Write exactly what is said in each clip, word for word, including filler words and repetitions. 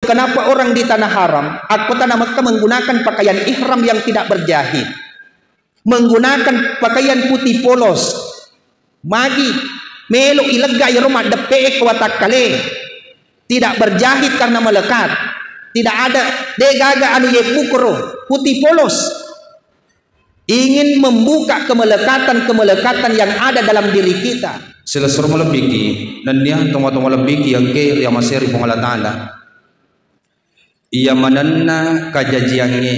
Kenapa orang di tanah haram, akkota na Mekka, menggunakan pakaian ihram yang tidak berjahit? Menggunakan pakaian putih polos. Magi melo ilegga iyaro maddeppe e ko watakkale. Tidak berjahit karena melekat. Tidak ada, de gaga anu yebbukro, putih polos. Ingin membuka kemelekatan-kemelekatan yang ada dalam diri kita. Silessureng malebbiki, nennia tomatoa malebbiki engke riamaseri Puang Allah Ta'ala. Iya manenna kajajiangnge,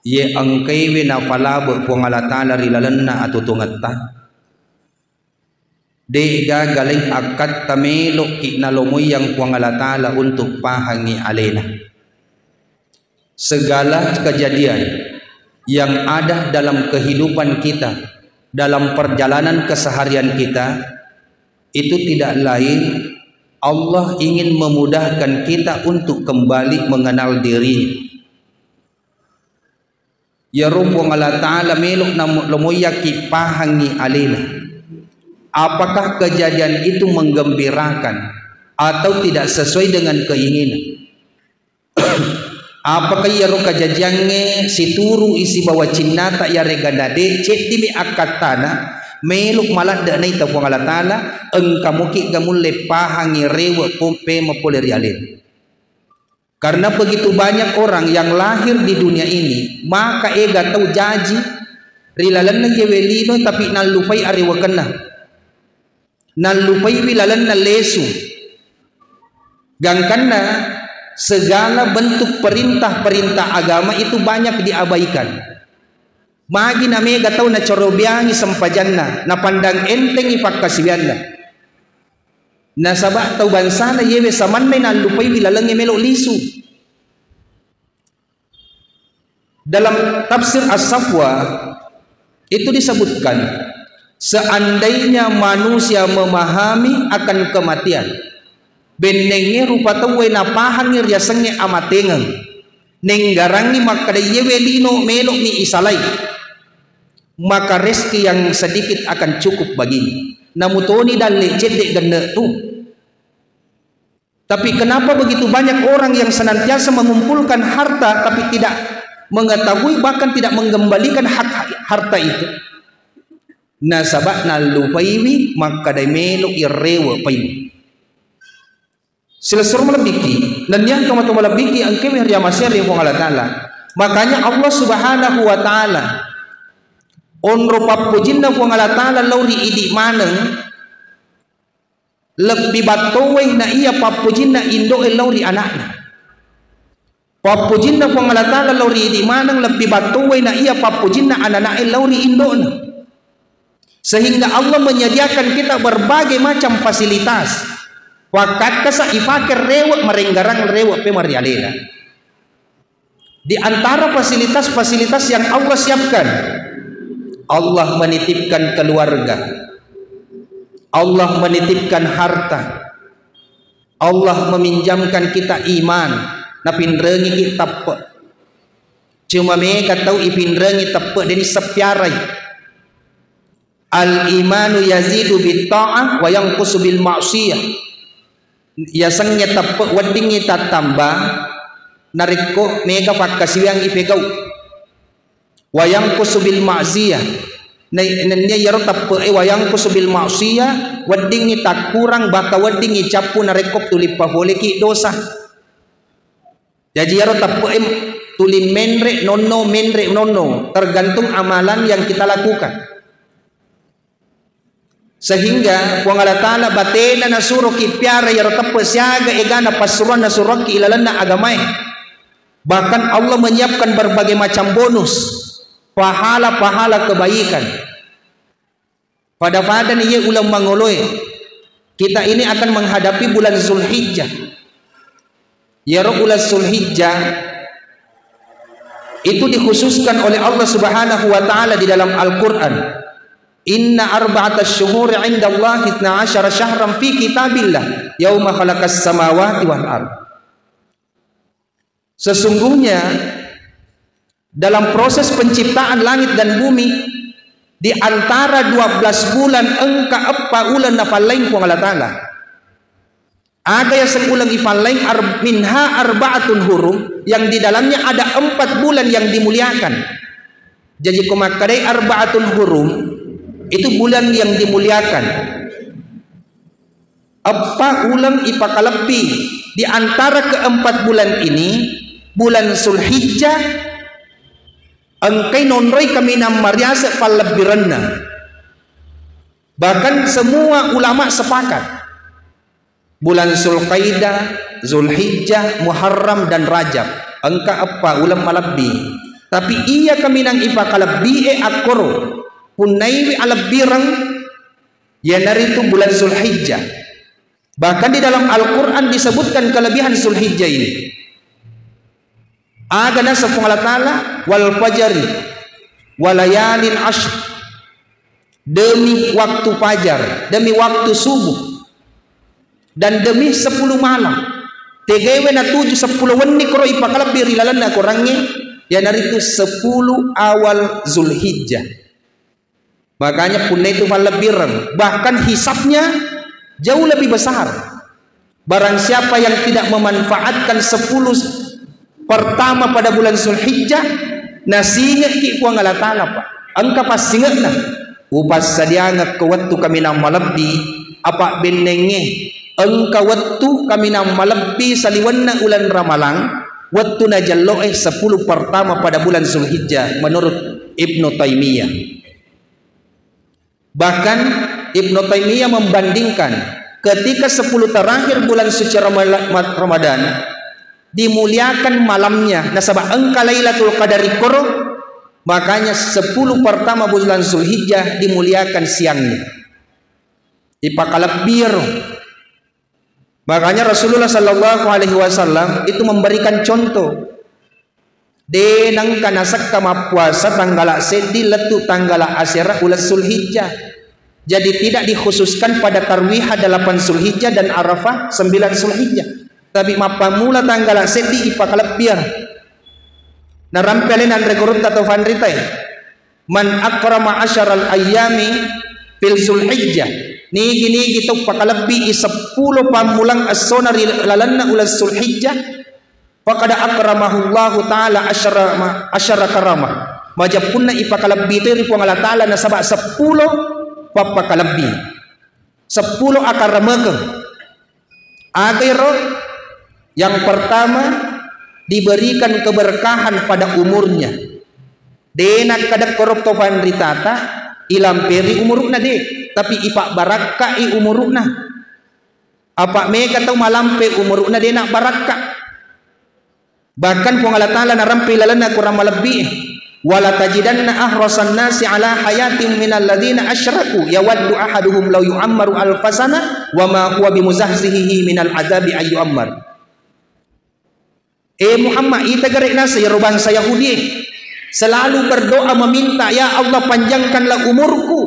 ye engkaiwe napalabe Puang Allah Ta'ala ri lalenna atutungetta. De'gaga laing akkatta melo'ki nalomoiyang Puang Allah Ta'ala untuk pahangi alena. Segala kejadian yang ada dalam kehidupan kita, dalam perjalanan keseharian kita, itu tidak lain Allah ingin memudahkan kita untuk kembali mengenal diri. Iyaro Puang Allah Ta'ala melo' namo-, lomoiyaki pahangi alena. Apakah kejadian itu menggembirakan atau tidak sesuai dengan keinginan? Apakah iyaro kajajiangnge situru'i sibawa cinnata iyarega nade', ceddimi akkattana, melo' maladde' naita Puang Allah Ta'ala, engka muki'ga mulle pahangi rewe' pompe mapole ri alena. Karena begitu banyak orang yang lahir di dunia ini, maka ega tau jaji ri lalenna yewe lino tapi nallupai arewekenna. Nallupaiwi lalenna lesu. Gangkanna segala bentuk perintah-perintah agama itu banyak diabaikan. Magi na mega tau nacarobiangi sempajanna, napandang entengi pakkasiwianna. Nasaba tau bangsana yewe samanna nallupaiwi lalengnge melo' lisu. Dalam tafsir As-Safwa itu disebutkan, seandainya manusia memahami akan kematian, bennengnge rupa tauwe napahangngi riasengnge amatengeng, nenggarangngi makkeda iyewe lino melo'mi isalai, maka rezeki yang sedikit akan cukup baginya. Namutoni dalle cedde genne tu. Tapi kenapa begitu banyak orang yang senantiasa mengumpulkan harta tapi tidak mengetahui, bahkan tidak mengembalikan hak harta itu? Nasaba nallupaiwi makkeda melo' irewe' paimeng. Silessureng malebbiki, nennia tomatoa malebbiki engkewe riamaseri Puang Allah Ta'ala. Makanya Allah Subhanahu wa Ta'ala onro pappojinna Puang Allah Ta'ala lao ri idi' maneng, lebbi battowai na iya pappojinna indo'e lao ri ana'na. Pappojinna Puang Allah Ta'ala lao ri idi' maneng lebbi battowai na iya pappojinna anana'e lao ri indo'na. Sehingga Allah menyediakan kita berbagai macam fasilitas. Pakkakkasa ipake rewe' marenggarang rewe' pe marialena. Di antara fasilitas-fasilitas yang Allah siapkan, Allah menitipkan keluarga, Allah menitipkan harta, Allah meminjamkan kita iman, napinrengiki teppe'. Cuma mega tau ipinrengi teppe' deni seppiarai. Al-imanu yazidu bit ta'ah wa yanqusu bil ma'siyah. Yasengnge teppe' weddingngi tattamba narekko mega pakkasiwiang ipegau. Wa yanqusu bil ma'siyah. Nai-, nennia iyaro teppe'e wa yanqusu bil ma'siyah, weddingngi takkurang, bahkan weddingngi cappu narekko tuli pafoleki dosa. Jaji iyaro teppe'e tuli menre nonno, menre nonno, tergantung amalan yang kita lakukan. Sehingga Puang Allah Ta'ala batena nasuroki piara iyaro teppe' siaga egana passuroanna nasuroki ilalenna agamae. Bahkan Allah menyiapkan berbagai macam bonus, pahala-pahala kebaikan. Pada-pada ni ye uleng mangoloe. Kita ini akan menghadapi bulan Zulhijjah. Iyaro uleng Zulhijjah itu dikhususkan oleh Allah Subhanahu wa Ta'ala di dalam Al-Quran. Inna arba'ata syuhuri indallahi itsna asyara syahran fi kitabillah yauma khalaqas samawati wal ard. Sesungguhnya dalam proses penciptaan langit dan bumi, di antara dua belas bulan engka eppa uleng napallaing Puang Allah Ta'ala. Aga yaseng uleng ipallaing ar-, minha arba'atun hurum, yang di dalamnya ada empat bulan yang dimuliakan. Jaji ko makkadai arba'atun hurum, itu bulan yang dimuliakan. Eppa uleng ipakalebbi di antara keempat bulan ini, bulan Zulhijjah, engkai nonroi kaminang mariase pallebbirenna. Bahkan semua ulama sepakat, bulan Zulkaidah, Zulhijjah, Muharram, dan Rajab, engka eppa uleng malebbi. Tapi iya kaminang ipakalebbie akkoro, punnaiwi alebbireng, iyanaritu bulan Zulhijjah. Bahkan di dalam Al-Quran disebutkan kelebihan Zulhijjah ini. Aga naseng Puang Allah Ta'ala, "Wal fajri, walayalin ashr." Demi waktu fajar, demi waktu subuh, dan demi sepuluh malam. Tegewe natuju sepuluh wenni koro ipakalebbi ri lalenna korangnge, iyanaritu sepuluh awal Zulhijjah. Makanya punna itu fallebbireng, bahkan hisabnya jauh lebih besar. Barang siapa yang tidak memanfaatkan sepuluh pertama pada bulan Zulhijjah, nasingekki Puang Allah Ta'ala, Pak. Engka passinge'na, "Upassadiangekko wettu kaminang malebbi, apa bennengnge engka wettu kaminang malebbi saliwenna uleng Ramalang, wettu najello'e sepuluh pertama pada bulan Zulhijjah," menurut Ibnu Taimiyah. Bahkan Ibnu Taimiyah membandingkan, ketika sepuluh terakhir bulan suci Ramala-, ma-, Ramadan, dimuliakan malamnya, nasaba engka Lailatul Qadar ikkoro, makanya sepuluh pertama bulan Zulhijjah dimuliakan siangnya. Ipakalebbiero. Makanya Rasulullah sallallahu alaihi wasallam itu memberikan contoh. De nengka nasekka mappuasa tanggala seddi lettu tanggala asera uleng Zulhijjah. Jadi tidak dikhususkan pada tarwihah delapan Zulhijjah dan Arafah sembilan Zulhijjah. Tapi mappammula tanggala seddi ipakalebbiar. Narampe alena anre gurutta to fanritae. "Man akrama asyaral ayyami fil Zulhijjah." Nigi-nigi tau pakalebbii seppulo pammulang essona ri lalenna uleng Zulhijjah, faqad akramahullahu ta'ala asyara ma-, asyara karamah. Majeppunna ipakalebbi toi ri Puang Allah Ta'ala nasaba seppulo pappakalebbi. Seppulo akaramekeng. Aga ero? Yang pertama, diberikan keberkahan pada umurnya. De nakkada koro to fanritata, ilamperi umuru'na de, tapi ipabbarakkai umuru'na. Apa mega tau malampe umuru'na de nabbarakka. Bahkan Puang Allah Ta'ala narampe lalenna Quran malebbi, "Wala tajidanna ahrasan nasi ala hayatin minal ladzina asyraku yawaddu ahaduhum law yu'ammaru alfasana wa ma huwa bimuzahzihihi minal adzabi ay yu'ammar." Eh Muhammad, ita gare nasa iyaro bangsa Yahudi selalu berdoa meminta, "Ya Allah, panjangkanlah umurku,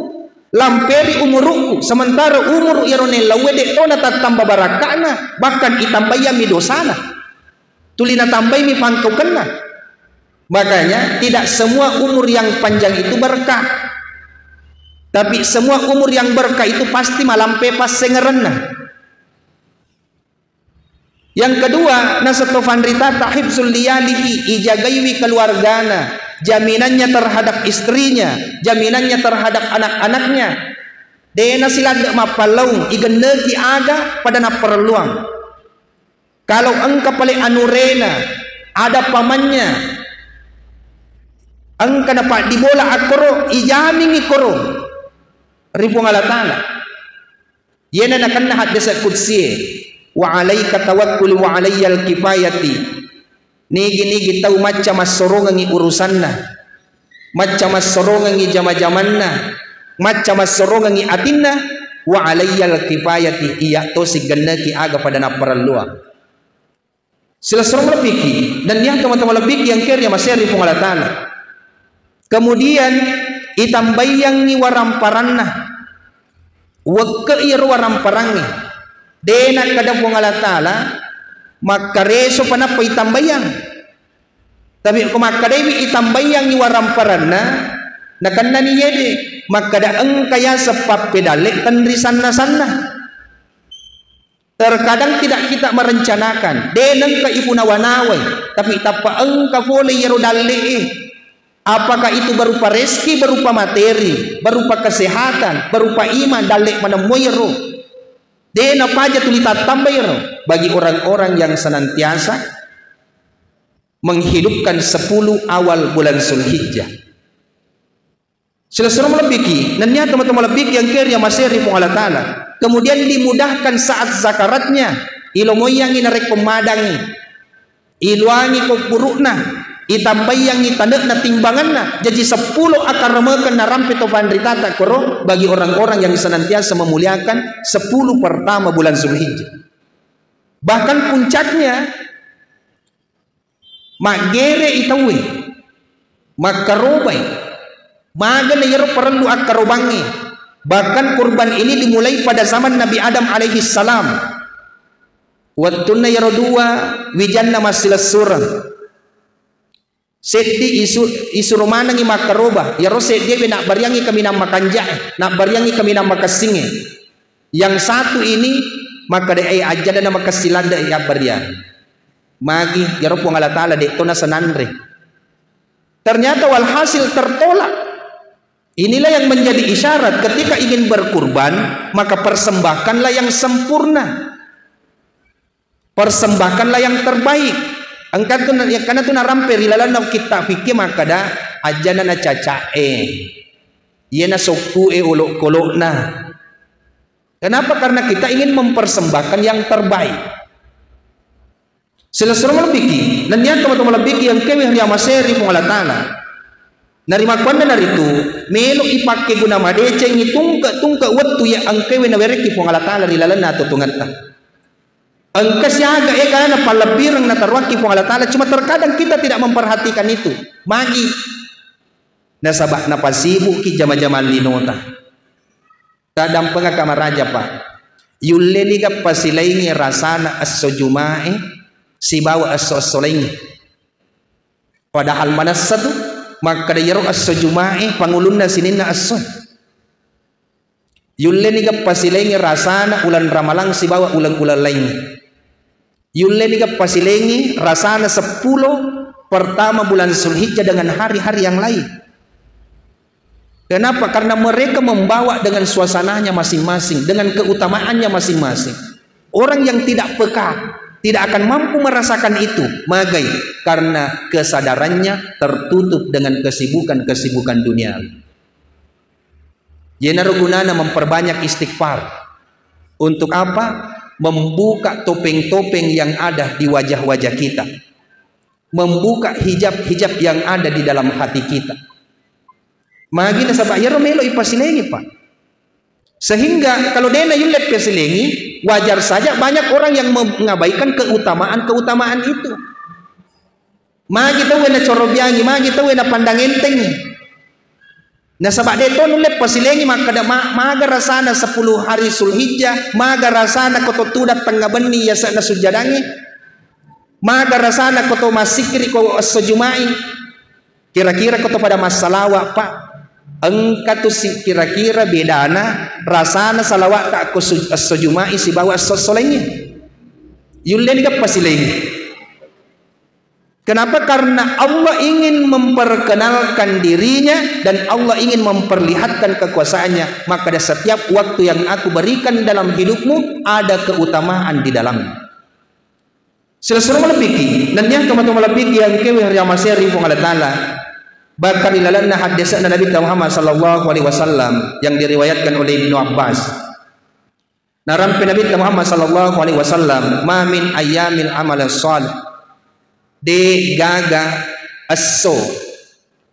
lamperi umurku," sementara umur iyaro nellauwe de tona tattamba barakka'na, bahkan itambayami dosana. Tuli natambaimi pangkaukenna. Makanya, tidak semua umur yang panjang itu berkah. Tapi semua umur yang berkah itu pasti malampe passengerenna. Yang kedua, nasetto fanrita tahibzul liyalihi, ijagaiwi keluargana, jaminannya terhadap istrinya, jaminannya terhadap anak-anaknya. De nasiladde mappallaung, igenneki aga pada napparelluang. Kalau engka pale anurena, ada pamannya, engka napaddibola akkoro, ijamingi koro ri Puang Allah Ta'ala. Yena nakenna haddese kudsie, "Wa alaika tawakkuli wa alayyal kifayati." Nigi-nigi tau macca massorongengi urusanna, macca massorongengi jama-jamanna, macca massorongengi atinna, wa alayyal kifayati, iya to sigenneki aga pada napparelluang. Silessureng malebbiki, nennia tomatoa malebbiki yang keri maseri Puang Allah Ta'ala. Kemudian, itambaiyangngi waramparanna. Wekke iyaro waramparangnge. De nakkeda Puang Allah Ta'ala, makkareso pa nappa itambaiyang. Tapi ko makkedaiwi itambaiyangngi waramparanna, nakennani yede, makkeda engka yaseng pappedalle tenri sanna-sanna. Terkadang tidak kita merencanakan, de nengka ipunawa-nawai, tapi tappa engka pole iyaro dalle'e. Apakah itu berupa rezeki, berupa materi, berupa kesehatan, berupa iman, dalle manemmo iyaro. De napaja tuli tattamba iyaro bagi orang-orang yang senantiasa menghidupkan sepuluh awal bulan Zulhijjah. Silessureng malebbiki, nennia tomatoa malebbiki engkae riamasei ri Puang Allah Ta'ala. Kemudian dimudahkan saat sakaratnya, ilomoiyangngi narekko madangngi, iluangi kubburu'na, itambaiyangngi tane'na timbangenna, jaji seppulo akkaramekeng narampe to panritata koro bagi orang-orang yang senantiasa memuliakan sepuluh pertama bulan Zulhijjah. Bahkan puncaknya, maggerei tauwe, makkarobai, magana iyaro parellu akkarobangnge. Bahkan kurban ini dimulai pada zaman Nabi Adam alaihi salam. Wettunna iyaro dua wijanna massilessureng. Seddi isu-, isuro manengngi makkaroba, iyaro seddiwe nabbariangngi kaminang makanja'e, nabbariangngi kaminang makessingnge. Yang satu ini makkeda, "Eh, ajjadana makessing ladde yabbariang." Magi, iyaro Puang Allah Ta'ala de to nasenanre. Ternyata walhasil tertolak. Inilah yang menjadi isyarat ketika ingin berkurban, maka persembahkanlah yang sempurna. Persembahkanlah yang terbaik. Engka tu, engkana tu narampe ri lalenna kitta fikih makkeda, ajjana na caca'e. Iyana sokku'e olok-kolokna. Kenapa? Karena kita ingin mempersembahkan yang terbaik. Silessureng malebbiki, nennia tomatoa malebbiki engkae riamasei ri Puang Allah Ta'ala. Narimakkuannanaritu, melo ipakkeguna madecengngi tungke-tungke wettu iya engkae nawerekki Puang Allah Ta'ala ri lalenna atuo-tuongetta. Engka siaga e kana pallebbireng nataruakki Puang Allah Ta'ala, cuma terkadang kita tidak memperhatikan itu. Magi? Nasaba napasibuki jama-jamang linota. Taddampengaka maraja, Pak. Yulleniga pasilaingi rasana esso Juma'e sibawa esso-esso laingnge? Padahal manessa tu makkeda iyaro esso Juma'e pangulunna sininna esso. Yulleniga pasilaingi rasana uleng Ramalang sibawa uleng-uleng laingnge? Yulleniga pasilaingi rasana seppulo pertama bulan Zulhijjah dengan hari-hari yang lain? Kenapa? Karena mereka membawa dengan suasananya masing-masing, dengan keutamaannya masing-masing. Orang yang tidak peka tidak akan mampu merasakan itu. Magai? Karena kesadarannya tertutup dengan kesibukan-kesibukan dunia. Yenaro gunana memperbanyak istighfar. Untuk apa? Membuka topeng-topeng yang ada di wajah-wajah kita. Membuka hijab-hijab yang ada di dalam hati kita. Magi? Nasaba iyaro melo ipasilaingi, Pak. Sehingga kalau dena yulle pasilaingi, wajar saja banyak orang yang mengabaikan keutamaan-keutamaan itu. Magi tauwe nacorobiangi, magi tauwe napandang entengngi. Nasaba de to nulle pasilaingi makkeda ma-, maga rasana sepuluh hari Zulhijjah, maga rasana ko to tudang tengnga benni yase'na sujjadangnge, maga rasana ko to massikkiri ko esso Juma'i. Kira-kira ko to pada massalawa, Pak? Engka tu si kira-kira bedana rasana salawa'ta ko su-, esso Juma'i sibawa esso-esso laingnge. Yulleniga pasilaingi? Kenapa? Karena Allah ingin memperkenalkan dirinya dan Allah ingin memperlihatkan kekuasaannya. Maka dari setiap waktu yang aku berikan dalam hidupmu, ada keutamaan di dalamnya. Silessureng malebbiki, nennia tomatoa malebbiki yang kewe riamaseri Puang Allah Ta'ala. Bahkan ilalanna haddese'na Nabi Muhammad sallallahu alaihi wasallam yang diriwayatkan oleh Ibnu Abbas. Narampe Nabitta Muhammad sallallahu alaihi wasallam, "Ma min ayyamil amal salih." De gaga esso,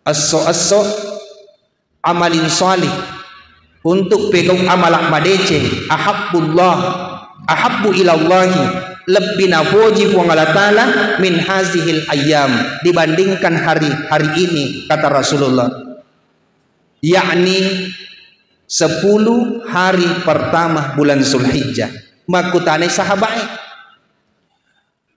esso-esso amalin salih, untuk pegau amala madeceng, ahabbullah, ahabbu ilallahi, lebbi napoji Puang Allah Ta'ala, min hazihil ayyam, dibandingkan hari-hari ini, kata Rasulullah. Yakni sepuluh hari pertama bulan Zulhijjah. Makkutanai sahabae,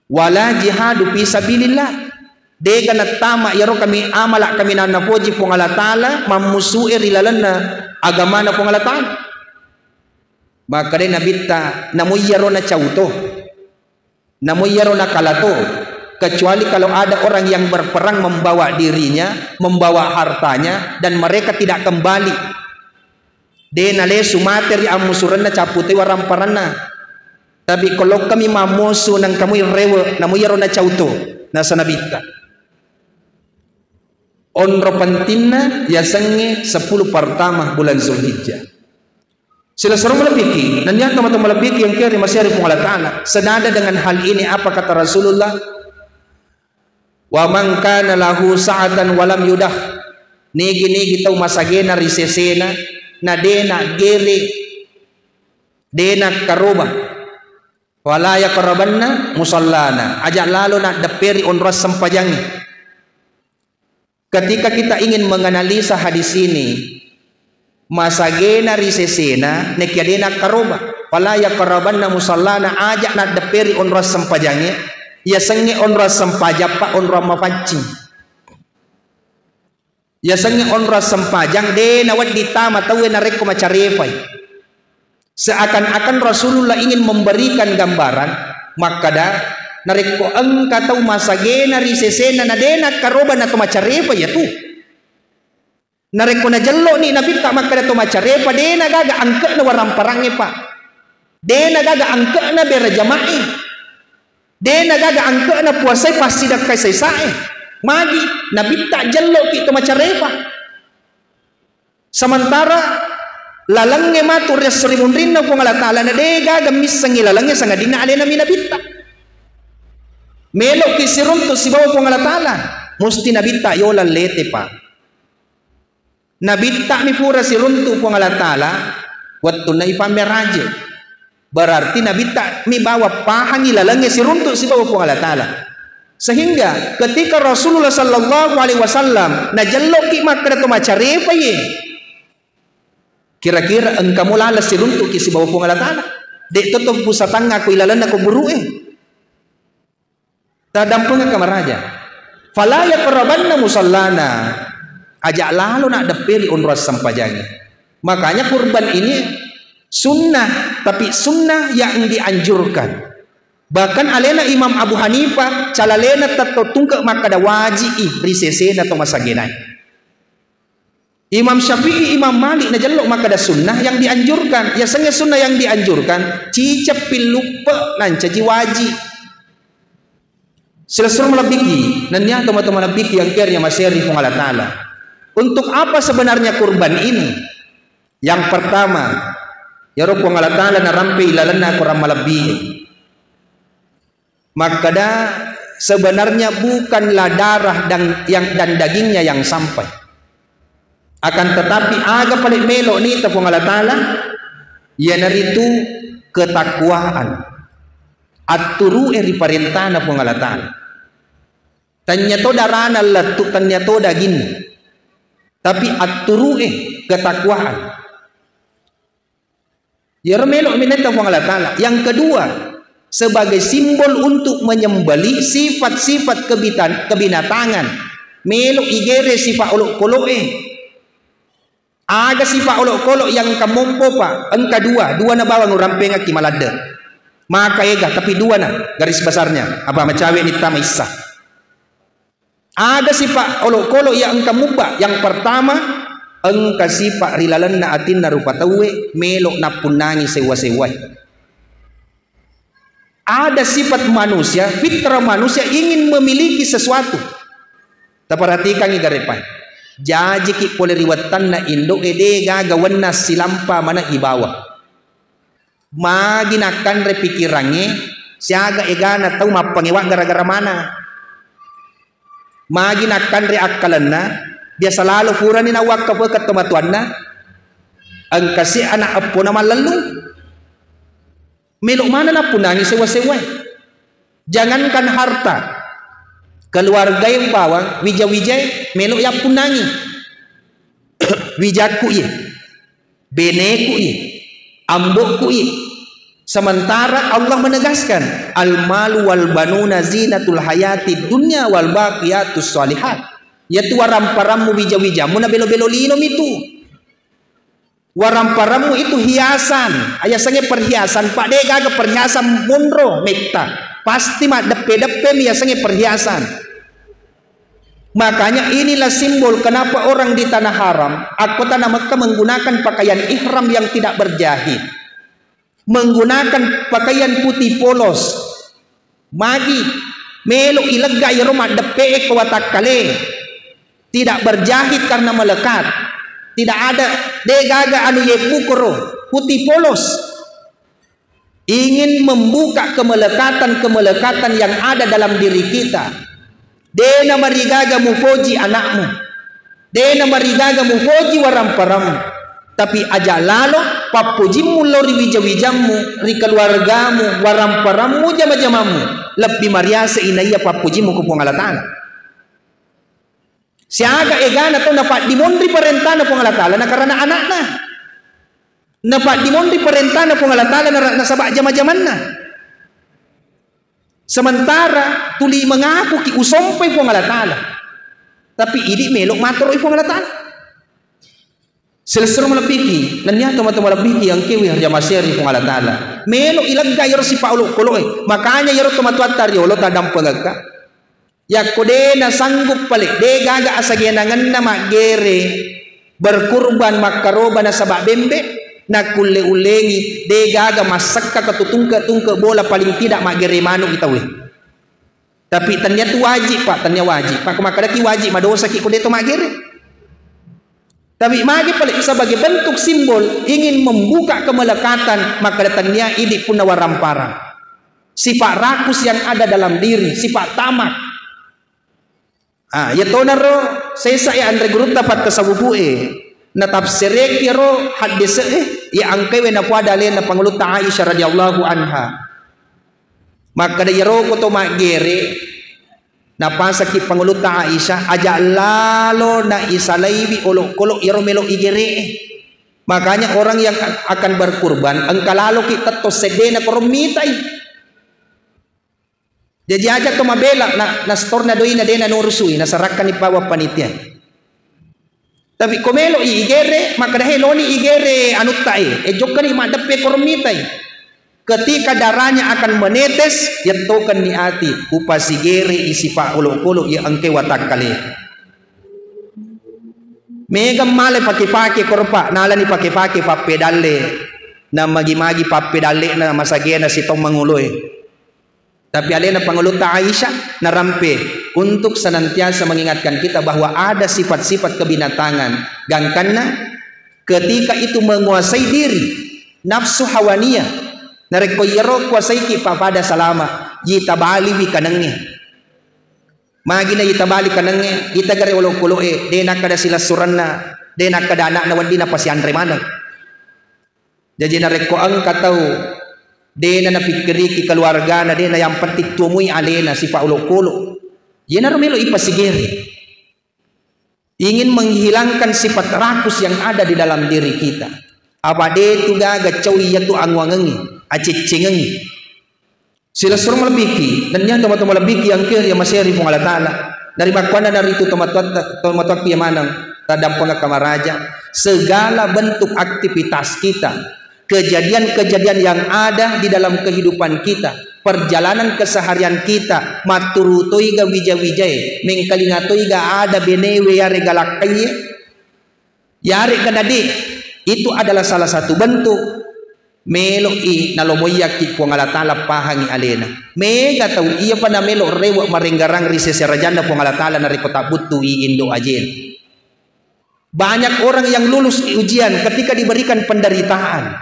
"Wala jihadu fi sabilillah?" Dega nattama iyaro kami amala kaminang napoji Puang Allah Ta'ala, mammusue ri lalenna agamana Puang Allah Ta'ala. Makkedai Nabitta, "Namo iyaro nacau to, namo iyaro nakala to, kecuali kalau ada orang yang berperang membawa dirinya, membawa hartanya, dan mereka tidak kembali." De nalesu mate ri ammusurenna, cappu toi waramparanna. Tapi ko lokkami mammusu nengkamui rewe, namo iyaro nacau to, nasa Nabitta. Onro pentinna yasengnge sepuluh pertama bulan Zulhijjah. Silessureng malebbiki, nennia tomatoa malebbiki yang keri maseri Puang Allah Ta'ala. Senada dengan hal ini, apa kata Rasulullah? "Wa man kana lahu sa'atan wa lam yudah." Nigi-nigi tau masagena ri sesena, na de naggere, de nakkaroba. "Fala yaqrabanna musallana." Aja lalo naddepperi onroang sempajangnge. Ketika kita ingin menganalisa hadis ini, masagena ri sesena, nekia de nakkaroba. "Fala yaqrabanna musallana," aja naddepperi onroang sempajangnge, yasengnge onroang sempajang, Pak, onroang mapaccing. Yasengnge onroang sempajang, de nawedding tama tauwe narekko macarepai. Seakan-akan Rasulullah ingin memberikan gambaran, makkada, narekko engka tau masagena ri sesena na de nakkaroba na to macarepa iyatu. Narekko najello'ni Nabitta makkada to macarepa, de nagaga angke'na waramparangnge, Pak. De nagaga angke'na bere jama'e. De nagaga angke'na puasai passidakkai saisae. Magi Nabitta jello'ki to macarepa. Sementara lalengnge matu ri esso ri munrinna Puang Allah Ta'ala, na de gaga missengngi lalengnge sangadinna alena mi Nabitta. Melo'ki siruntu sibawa Puang Allah Ta'ala, musti Nabitta yola lete, Pak. Nabitta mi pura siruntu Puang Allah Ta'ala wettunna ipammeraje. Berarti Nabitta mi bawa pahangi lalengnge siruntu sibawa Puang Allah Ta'ala. Sehingga ketika Rasulullah sallallahu alaihi wasallam najello'ki makkada to macarepa ye, kira-kira engka mo laleng siruntu'ki sibawa Puang Allah Ta'ala? De' to, to pusatangnga ko ilalenna ko buru'e. Taddampengekka maraja. "Fala yaqrabanna musallana." Aja lalo naddepperi onroang sempajangnge. Makanya kurban ini sunnah, tapi sunnah yang dianjurkan. Bahkan alena Imam Abu Hanifah, calalena tetto tungke makkada waji'i ri sesena to masagenae. Imam Syafi'i, Imam Malik najello makkada sunnah yang dianjurkan. Yasengnge sunnah yang dianjurkan, ciceng pilluppe nancaji waji. Silessureng malebbiki, nennia tomatoa malebbiki yang keri maseri Puang Allah Ta'ala. Untuk apa sebenarnya kurban ini? Yang pertama, yaro Puang Allah Ta'ala narampei lalenna akorang malebbi. Makkada, sebenarnya bukanlah darah dan, yang, dan dagingnya yang sampai. Akan tetapi, aga pale melo nita Puang Allah Ta'ala, iyanaritu ketakwaan. Atturu'e ri parentana Puang Allah Ta'ala. Tanya to darana lettu, tanya to daginna. Tapi atturu'e ketakwaan. Iyaro melo minetta Puang Allah Ta'ala. Yang kedua, sebagai simbol untuk menyembelih sifat-sifat kebitan-, kebinatangan. Melo igere sifat olok-koloke. Aga sifat olok-kolok yang engka mompo, Pak? Engka dua, dua na bawang urampengakki maladde. Maka ega, tapi dua na garis besarnya. Apa macawe ni tama issa. Aga sipa olok-kolok iya engka mubba. Yang pertama, engka sipa ri lalenna atinna rupa tauwe melo nappunnangi sewwa-sewwae. Ada sifat manusia, fitrah manusia ingin memiliki sesuatu. Taperhatikangi garepae. Jajiki pole ri wettanna indo'e de gaga wenna silampa maneng ibawa. Magi nakkanre pikirangnge, siaga egana tau mappangewa gara-gara mana. Magi nakkanre akkalenna, biasa lalo purani nawakkapekeng tomatoanna, engka si anak eppona mallellung. Melo mana nappunnangi sewa-sewae. Jangankan harta, keluargae bawang, wija-wijae melo yappunnangi. Wijakku iye. Beneku i, ambokku i. Sementara Allah menegaskan, "Al-malu wal banuna zinatul hayati dunya wal baqiyatus shalihat." Yaitu waramparammu, wija-wijamu na belo-belo lino mitu. Waramparammu itu hiasan, ayasangnge perhiasan, Pak, de gaga perhiasan monro metta. Pasti maddeppe-deppemi yasengnge perhiasan. Makanya inilah simbol kenapa orang di tanah haram, akkota na Mekka, menggunakan pakaian ihram yang tidak berjahit. Menggunakan pakaian putih polos. Magi melo ilegga iyaro maddeppe e ko watakkale. Tidak berjahit karena melekat. Tidak ada, de gaga anu yebbu koro. Putih polos. Ingin membuka kemelekatan-kemelekatan yang ada dalam diri kita. De namarigaga mupoji anakmu. De namarigaga mupoji waramparammu. Tapi aja lalo pappojimmu lao ri wija-wijammu, ri keluargamu, waramparammu, jama-jamammu. Lebbi mariase inaiya pappojimmu ko Puang Allah Ta'ala. Siaga egana tau napaddimonri parentana Puang Allah Ta'ala nakarana anakna. Napaddimonri parentana Puang Allah Ta'ala nara-, nasaba jama-jamanna. Sementara tuli mengaku ki usompai Puang Allah Ta'ala. Tapi idi melo matoroi Puang Allah Ta'ala. Silessureng malebbiki, nennia tomatoa malebbiki engkewe ri amaseri Puang Allah Ta'ala. Melo ilegga iyaro sipa olokoloe. Makanya iyaro tomatoatta riolo tadampengekka. Yakko de nasanggup pale, de gaga asagenangenna maggere berkurban makkaroba nasaba bembe, nakkulle-ullengi, de gaga massekka ketu tungke-tungke bola paling tidak maggere manu itawe. Tapi tennia tu wajib, Pak, tennia wajib. Pak, ko makkedaki wajib, madosaki ko de to maggere. Tapi magi pale sebagai bentuk simbol ingin membuka kemelekatan, maka tennia idi punna waramparang. Sifat rakus yang ada dalam diri, sifat tamak. Ah, iya tonaro sesa e anre gurutta pattasawufu e, natafsireki ro haddese e, iya engkawe napoada alena Pangulutta Aisyah radhiyallahu anha. Makkeda iyaro ko to maggere, napasaki Pangulutta Aisyah, aja lalo na isalaiwi olokolo iyaro melo igere e. Makanya orang yang akan berkurban, engka laloki tetto seddena korong mitai. Jaji aja to mabela na, na setorna doina de nanurusui, nasarakkanni bawang panitia. Tapi ko melo i igere, makkeda he loni igere anutta e, e jokkani maddeppe korong mitai. Ketika darahnya akan menetes, yettokenni ati, upasigere i sipa olokolo iya engke watakkale. Mega male pake-pake koro, Pak, nalani pake-pake pappedalle, namagi-magi pappedalle na masagena sitaung manguloe. Tapi alena Pangulutta Aisyah narampe untuk senantiasa mengingatkan kita bahwa ada sifat-sifat kebinatangan. Gangkanna ketika itu menguasai diri, nafsu hawaniyah. Narekko iyaro kuasaiki, papada salama, yitabaliwi kanengnge. Magina yitabali kanengnge, itagare olokoloe, de nakkeda silessurenna, de nakkeda anakna wedding napasianre maneng. Jaji narekko engka tau dena napikkiriki keluargana, dena, yang penting tuomui alena sipa olokolo. Iyanaro melo ipasigere. Ingin menghilangkan sifat rakus yang ada di dalam diri kita. Apa de tu gaga cau iyatu anguangengi, aceccengengi. Silessureng malebbiki, nennia tomatoa malebbiki engke ri amaseri Puang Allah Ta'ala. Narimakkuannana ritu tomatoatta, tomatoakku iya maneng, taddampengekka maraja, segala bentuk aktivitas kita, kejadian-kejadian yang ada di dalam kehidupan kita, perjalanan keseharian kita, matturu toiga wija-wijae, mengkalinga toiga ada benewe yarega lakkaiye, yarega nade, itu adalah salah satu bentuk melo'i nalomoyyakki Puang Allah Ta'ala pahangi alena. Mega tau iyapa namelo rewe marenggarang ri sese rajanna Puang Allah Ta'ala narekko tabbuttui indo ajena. Banyak orang yang lulus ujian ketika diberikan penderitaan.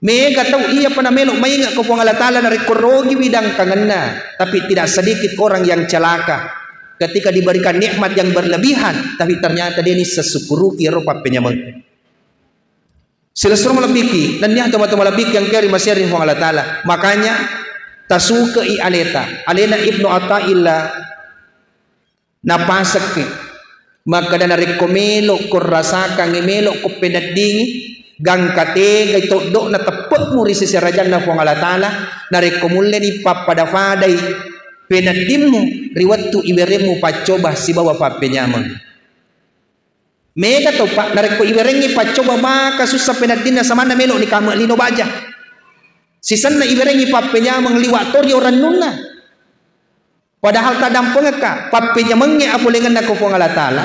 Mega tau iyapa namelo mainge ko Puang Allah Ta'ala narekko rogiwi dangkangenna, tapi tidak sedikit orang yang celaka ketika diberikan nikmat yang berlebihan, tapi ternyata de nisseng sukkuruki ero pappenyameng. Silessureng malebbiki, nennia tomatoa malebbiki engke ri maseri Puang Allah Ta'ala. Makanya tasukei aleta. Alena Ibnu Athaillah napasekki. Makkeda narekko melo ko rasakangi, melo ko peneddingi, gangka tegai toddo'na teppe'mu ri sese rajanna Puang Allah Ta'ala, narekko mulleni pappada-padai peneddimmu ri wettu iweremmu paccoba sibawa pappenyameng. Mega to, Pak, narekko iwerengngi paccoba maka sussa peneddinna, samanna melo ni kame lino baja. Sisenna iwerengngi pappenyameng liwa to ri orannunna. Padahal tadampengekka, pappenyamengnge apolengenna ko Puang Allah Ta'ala,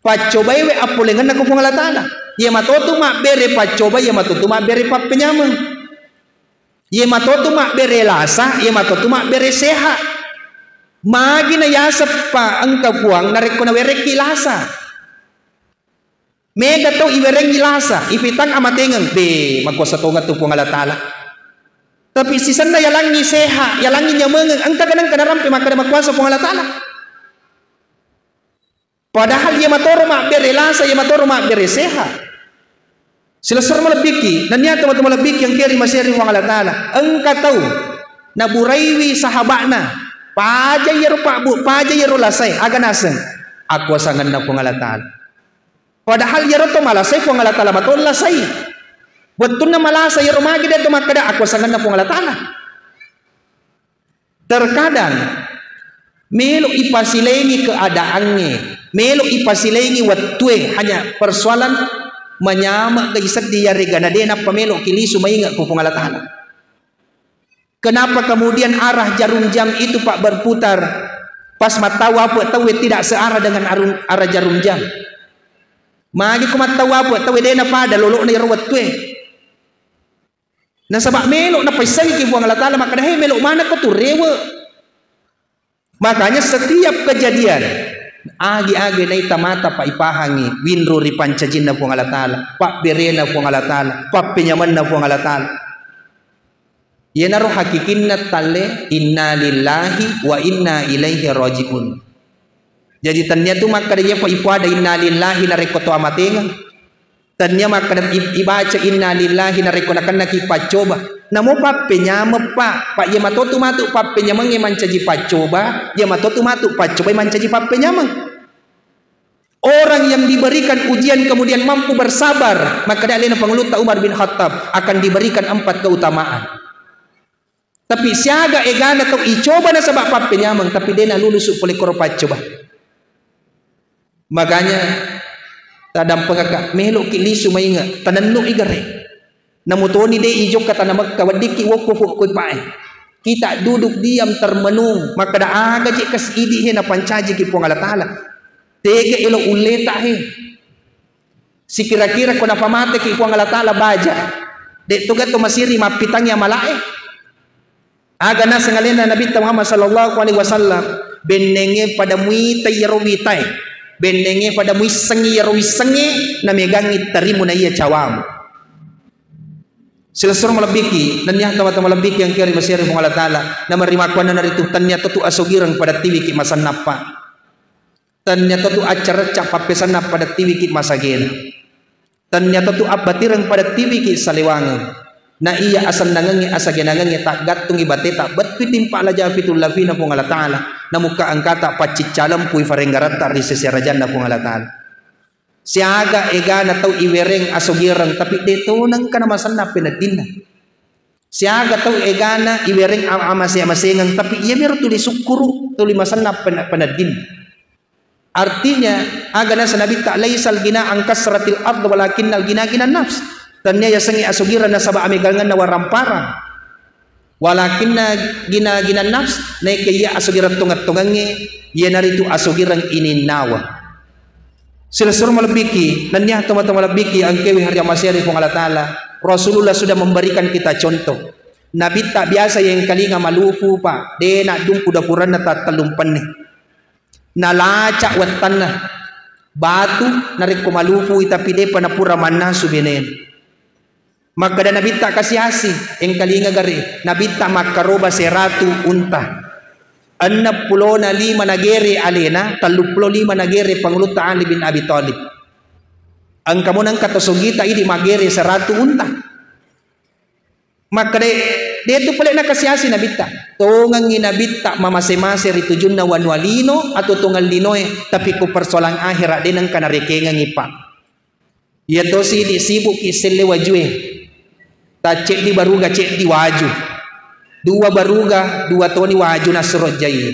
paccobaewe apolengenna ko Puang Allah Ta'ala. Iya matotu mabbere paccoba, iya matotu mabbere pappenyameng. Iya matotu mabbere lasa, iya matotu mabbere seha. Magi na yaseppa engka Puang narekko nawerekki lasa. Mega tau iwerengngi lasa, ifitang amatengeng, be, makuasa tongeng tu Puang Allah Ta'ala. Tapi sisenna yalangngi seha, yalangngi nyamengeng, engka ganang kana rampe makkeda makuasa Puang Allah Ta'ala. Padahal iya matoro mabbere lasa, iya matoro mabbere seha. Silessureng malebbiki, nennia tomatoa malebbiki engkae ri maseri Puang Allah Ta'ala. Engka tau naburaiwi sahaba'na, paja iyaro pabbu, paja iyaro lasai, aga naseng? Akuasangenna Puang Allah Ta'ala. Padahal iyaro to malasai Puang Allah Ta'ala mato lasai. Wettunna malasa iyaro magi de to makkeda akuasangenna Puang Allah Ta'ala. Terkadang melo ipasilengi keadaangnge, melo ipasilengi wettue, hanya persoalan manyamega isedding yarega na de nappa melo kilisu mainge ko Puang Allah Ta'ala. Kenapa kemudian arah jarum jam itu, Pak, berputar? Pas mattau apa tauwe tidak searah dengan arung, arah jarum jam. Magi ko mattau apa tauwe de napada lolokna iyaro wettue. Nasaba melo napaissengi ki Puang Allah Ta'ala makkeda, "He, melo manekko tu rewe." Makanya setiap kejadian, agi-agi naita mata, Pak, ipahangi winru ri pancajinna Puang Allah Ta'ala, pabberena Puang Allah Ta'ala, pappenyamenna Puang Allah Ta'ala. Iyanaro hakikinna talle, "Inna lillahi wa inna ilaihi raji'un." Jadi, tennia tu makkeda, "Iyapa ipoada inna lillahi narekko to amatengeng?" Tennia makkeda, i-, ibaca inna lillahi narekko nakennaki paccoba. Namo pappenyameng, Pak. Pak, iya matotu matu pappenyamengnge mancaji paccoba, iya matotu matu paccobai mancaji pappenyameng. Orang yang diberikan ujian kemudian mampu bersabar, makkeda alena Pangulutta Umar bin Khattab, akan diberikan empat keutamaan. Tapi siaga egana tau icoba nasaba pappenyameng, tapi de nalulusu pole koro paccoba. Makanya tadampengekka, meloki lisu mainge, tanennu'i gare. Namutoni de ijokka tana Mekka, weddikki wokko-wokko pae. Kita duduk diam termenung, makkeda aga je kasi idi he napancajiki Puang Allah Ta'ala. Tega elo ulleta he. Sikira-kira ko napamateki Puang Allah Ta'ala baja, de toga to masiri mappitangngi amalae. Aga naseng alena Nabitta Muhammad sallallahu alaihi wasallam, bennenge pada muita iyaro witae, bennenge pada muissengi iyaro wissengnge, namegangngi tarimu na iya cawamu. Silessureng malebbiki, nennia tomatoa malebbiki engkae ri maseri Puang Allah Ta'ala, namarimakkuannana ritu tennia totu asogireng pada tiwiki masennappa. Tennia totu acca-recca pappesanna pada tiwiki masagena. Tennia totu abbatireng pada tiwiki salewangeng. Na iya asennangengnge asagenangengnge taggattungi bateta bettui timpa laja fitul lafina Puang Allah Ta'ala. Namukka engkata paccicca lempui farenggaratta ri sese arajanna Puang Allah Ta'ala. Siaga egana tau iwereng asogireng, tapi de to nengka namasenna peneddinna. Siaga tau egana iwereng am-, amase-, amasengeng, tapi iyamiro tuli sukkuru, tuli masenna pen-, peneddin. Artinya, aga nasa Nabitta, "Laisal gina an kasratil ard, walakinnal gina gina nafs." Tennia yasengnge asogireng nasaba amegangenna waramparang. Walakinna gina gina nafs, naeke iya asogireng tongeng-tongengnge, iyanaritu asogireng ininnawa. Silessureng malebbiki, nennia tomatoa malebbiki engkae ri hari amaseri Puang Allah Ta'ala. Rasulullah sudah memberikan kita contoh. Nabitta biasa yengkalinga malufu, Pak, de naddumpu dapuranna tattellumpenni. Nalaca wettanna. Batu narekko malufui tapi depa napura mannasu benena. Makkeda Nabitta kasi-asi, engkalinga gare, Nabitta makkaroba seratu unta. Enneng pulona lima nagere alena, telluppulo lima nagere Pangulutta Ali bin Abi Thalib. Engka mo nengka to sogita idi maggere seratu unta. Makkeda, de tu pole nakasi-asi Nabitta. Tongengngi Nabitta mamase-mase ri tujunna wanua lino atau tongeng linoe, tapi ku persoalan akhirat de nengka narekengengngi, Pak. Iya tosi idi sibukki selle wajue. Tacceddi baruga ceddi waju. Dua baruga, dua toni waju nassuro jai.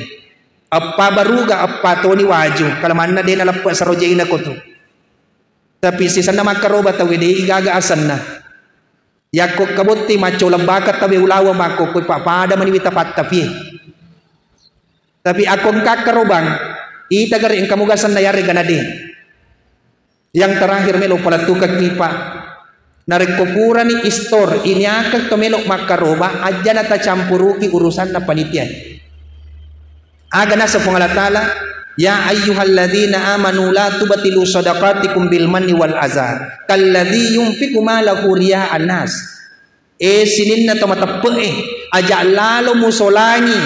Eppa baruga, eppa toni waju. Kalamanna de naleppe saro jaina kotu. Tapi sisenna makkaroba tauwe, de' gaga asenna. Yakko kabotti maccolang baka tauwe ulaweng makkokkoe, pa-, pada maniwi tapattapie. Tapi akko engka karobang, ita gare engka muga asenna yarega nade. Yang terakhir melo palettukekki, Pak. Narekko purani istor, iniakeng to melo makkaroba, ajana tacampuruki urusanna panitia. Aga naseng Puang Allah Ta'ala, "Ya ayyuhalladzina amanu la tubtilu shadaqatikum bil manni wal adza, kalladzi yunfiqu malahu ria'an nas." Eh, sininna to mateppe'e, aja lalo musolangi,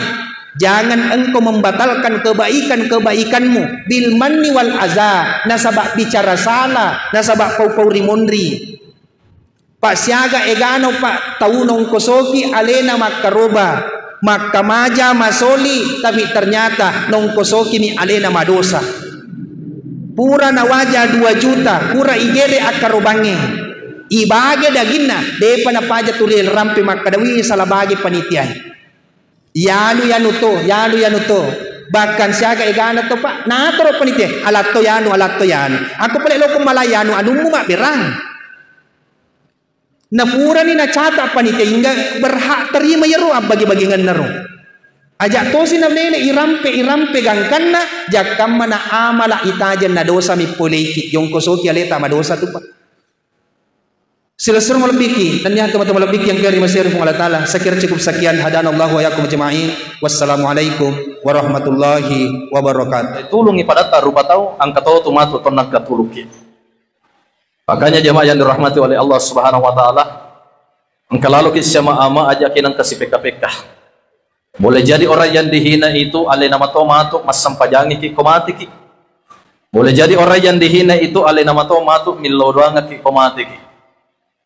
jangan engkau membatalkan kebaikan-kebaikanmu bil manni wal adza, nasaba bicara salah, nasaba pau-pau rimonri. Pak, siaga egano, Pak, tau nongkosoki alena makkaroba, makkamaja, masoli, tapi ternyata nongkosokimi alena madosa. Pura nawaja dua juta, pura igere akkarobangnge. Ibage daginna, depa napaja tuli rampe makkada, "Wih, salah bage panitiae." Yanu, yanu to, yanu, yanu to. Bahkan siaga egana to, Pak, natoro panitia, "Alatto yanu, alatto yanu." Aku pale loko malai yanu, anummu mabberang. Napurani nacata panitia, hingga berhak terima iyaro abbagi-bagingenna ro. Aja tosi nalele irampe, irampe gangkanna, jakkamma na amala itajeng na dosa mi poleiki, yongkosoki aleta madosa tu, Pak. Silessureng malebbiki, nennia teman-teman malebbiki yang keri masih Puang Allah Ta'ala, saya kira cukup sekian, hadanallahu wa iyyakum ajma'in. Wassalamualaikum warahmatullahi wabarakatuh. Tulungi padatta rupa tau, engka to tu matu tonna engka tuluki. Makanya jamaah yang dirahmati oleh Allah Subhanahu wa Ta'ala, engka laloki siama ama, ajaki nengka sipekka-pekka. Boleh jadi orang yang dihina itu alena mato matu massempajangiki ko matiki. Boleh jadi orang yang dihina itu alena mato matu millau doangaki ko matiki.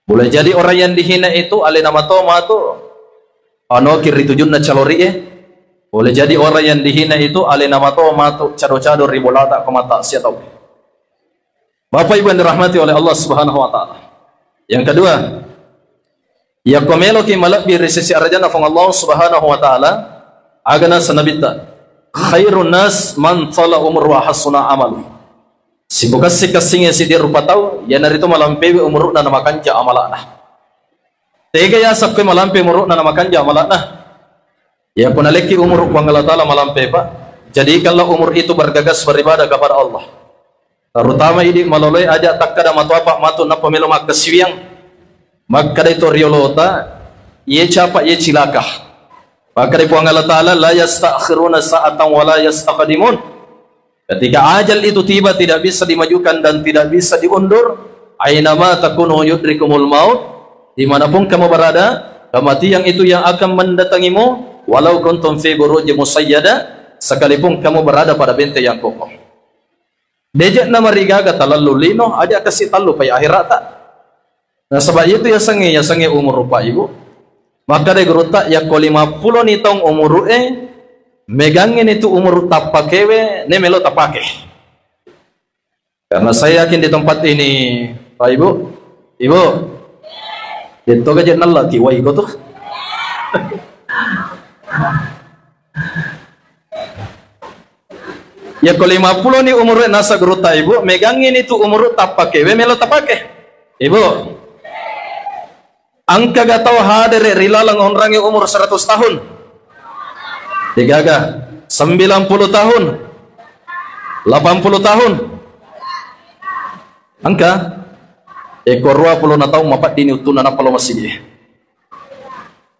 Boleh jadi orang yang dihina itu alena mato matu anoki ri tujunna calorie. Boleh jadi orang yang dihina itu alena mato matu cado-cado ri bolata ko mata sia tau. Bapak Ibu yang dirahmati oleh Allah Subhanahu wa Ta'ala. Yang kedua, yakko meloki malebbi ri sisi arajanna Puang Allah Subhanahu wa Ta'ala, aga naseng Nabitta, "Khairun nas man tala umru wa hasuna amalu." Sipukassi-kassinge siddi rupa tau, iyanaritu malampewi umuru'na na makanja amala'na. Tega yaseng koe malampe umuru'na na makanja amala'na? Yakko nalekki umuru Puang Allah Ta'ala malampe, Pak, jadikanlah umur itu bergegas beribadah kepada Allah. Terutama idi maloloe aja takkada matu apa matu nappa melo makkasiwiang. Makkadai to riolota, iye capa, iye cilaka. Makkadai Puang Allah Ta'ala, "La yasta'khiruna sa'atan wa la yastaqdimun." Ketika ajal itu tiba, tidak bisa dimajukan dan tidak bisa diundur. "Ainama takunu yudrikumul maut." Dimanapun kamu berada, kematian itu yang akan mendatangimu. "Walau kuntum fi burujin musyayyada." Sekalipun kamu berada pada benteng yang kokoh. De'je namarigaga talallu lino, aja kasi tallu pai akhirata. Nasaba itu yasengnge, yasengnge umuru, Pak, Ibu. Makkadai gurutta, yakko lima pulo ni taung umuru'e, megangngi ni tu umuru tappakewe, ne melo tapake. Karena saya yakin di tempat ini, Pak, Ibu, Ibu, itu gaje nallaki wai ko tu. Yakko lima pulo ni umuru nasa gurutta, Ibu, megangngi ni tu umuru tappakewe melo tapake. Ibu, engkaga tau hadere ri laleng onrangi umur seratus tahun? Degaga. Sembilan puluh tahun? Delapan puluh tahun? Engka? Eko dua puluh na taung mapaddini uttunna nappa lo masigi.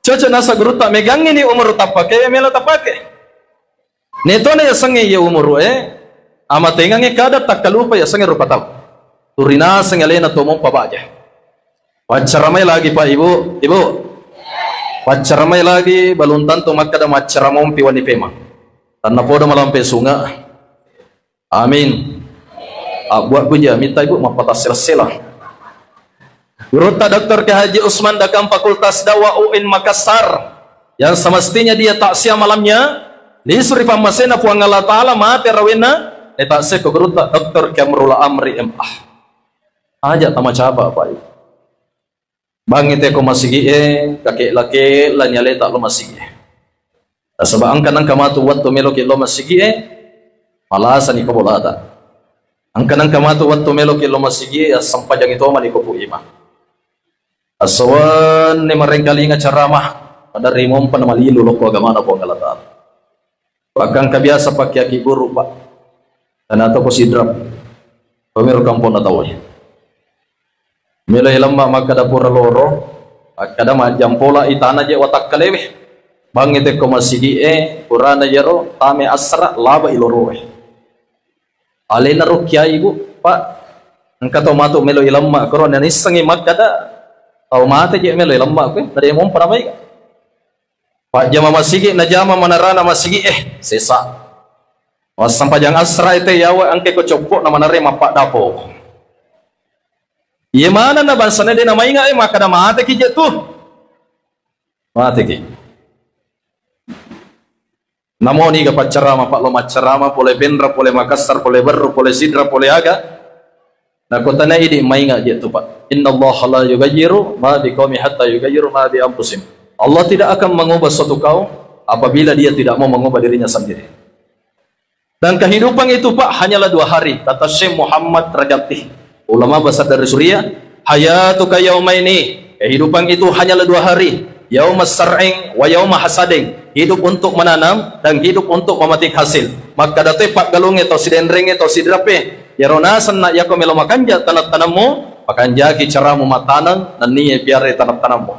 Cocok nasa gurutta, megangngi ni umur tappakewe melo tapake. Netona yasengnge iye umuru'e, amatengangnge kada takkalupa yasengnge rupa tau. Turinasengngi alena to mompa baja. Paccaramai lagi, Pak, Ibu, Ibu. Paccaramai lagi, balung tantu makkada maccara mompi wani pemang. Tanna podo malampe sunga. Amin. Abbuak kuja, minta Ibu mappatassela-sela. Gurutta Doktor Kiai Haji Usman, Dakang Fakultas Dakwah U I N Makassar, yang semestinya dia takziah malamnya, lisu ri pammasena Puang Allah Ta'ala, mate rawenna, eh, takziah ko Gurutta Doktor Kiai Amrul Amri M A. Aja tamacapa, Pak, Ibu. Bangngi te ko masigi'e, kakek laki lani aleta lo masigi'e. Nasaba engka nengka matu wettu meloki lo masigi'e, malasani ko bolata. Engka nengka matu wettu meloki lo masigi, assempajangi tomani ko Pu Imang. Assawanni marengkalinga ceramah, pada rimompa na malilu lokko agamana Puang Allah Ta'ala. Pakkangka biasa pakke aki guru, Pak. Tana to ko Sidrap. Pemiro kamponna tau. Melo lemma makkada pura loro, akkada majjampola itana je watakkalewe. Bangngi tekko masigi e, purana jero, tame asra, laba iloroe. Alena ro kiai, Bu, Pak, engka tau matu melo ilemma, koro nanissengi makkada, tau mate je melo ilemma, kue, nade mompa namai. Pajjama masigi, najama manarana masigi, eh, sesa. Wassampajang asra ete yawa engke ko coppo na manare mappaddapo. Iye manenna bangsana de namainga, eh, makkada mateki je tu. Mateki. Namo niga paccarama, Pak, lo maccarama, pole Penra, pole Makassar, pole Berru, pole Sidrap, pole aga. Nakko tana idi mainga je tu, Pak. Innallaha la yughayyiru ma biqaumin hatta yughayyiru ma bi anfusihim. Allah tidak akan mengubah suatu kaum apabila dia tidak mau mengubah dirinya sendiri. Dan kehidupan itu, Pak, hanyalah dua hari, kata Syekh Muhammad Rajabti, ulama besar dari Suriah, "Hayatuka yaumaini." Kehidupan itu hanyalah dua hari, yauma sar'in wa yauma hasadin. Hidup untuk menanam dan hidup untuk memetik hasil. Makkada toi paggalungnge tau Sidenreng e, tau Sidrap e, iyaro naseng na yako melo makanja taneng-tanemmu, pakanjaki caramu mattaneng nenniya piarai taneng-tanemmu.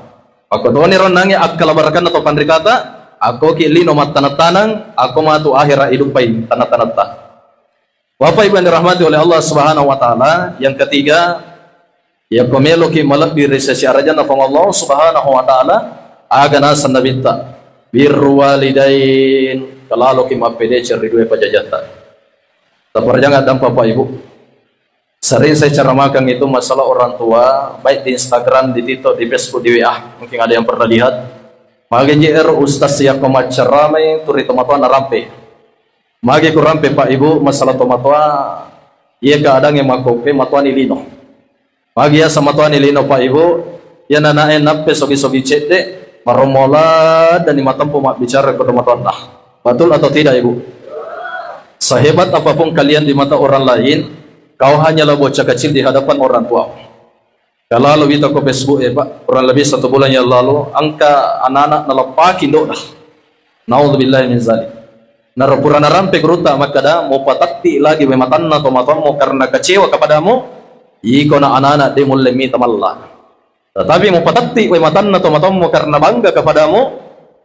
Makkotoni ronnangnge akkalabarekanna to panrikata, akkoki lino mattaneng-taneng, akko matu ahera iduppai taneng-tanetta. Bapak Ibu yang dirahmati oleh Allah Subhanahu wa Ta'ala, yang ketiga, yakko meloki malebbi ri sesi arajanna Puang Allah Subhanahu wa Ta'ala, aga naseng Nabitta, birru walidain, kalaloki mappedeceng ri dua pajajatta. Taparjang addampa, Pak, Ibu. Sering saya ceramahkan itu masalah orang tua, baik di Instagram, di TikTok, di Facebook, di W A. Mungkin ada yang pernah lihat. Magi je ero ustaz yakko macceramai turi tomatoa narampe. Magi ku rampe, Pak, Ibu, masalah tomatoa, iya keadaannya makope matoani lino. Magi yaseng matoani lino, Pak, Ibu, iya nanae nappe sogi-sogi cedde, marommola dani matempu mabbicara ko tomatoanna. Betul atau tidak, Ibu? Sehebat apapun kalian di mata orang lain, kau hanyalah bocah kecil di hadapan orang tuamu. Kalalo wita ko Facebook e, Pak, kurang lebih satu bulan yang lalu, engka anak-anak naleppaki indo'na. Naudzubillahi min zalik. Naro pura narampe gurutta makkada, mupatatti lagi wae matanna tomatoammu karena kecewa kepadamu, iko na anak-anak de mulle mita malla. Tetapi mupatatti wae matanna tomatoammu karena bangga kepadamu,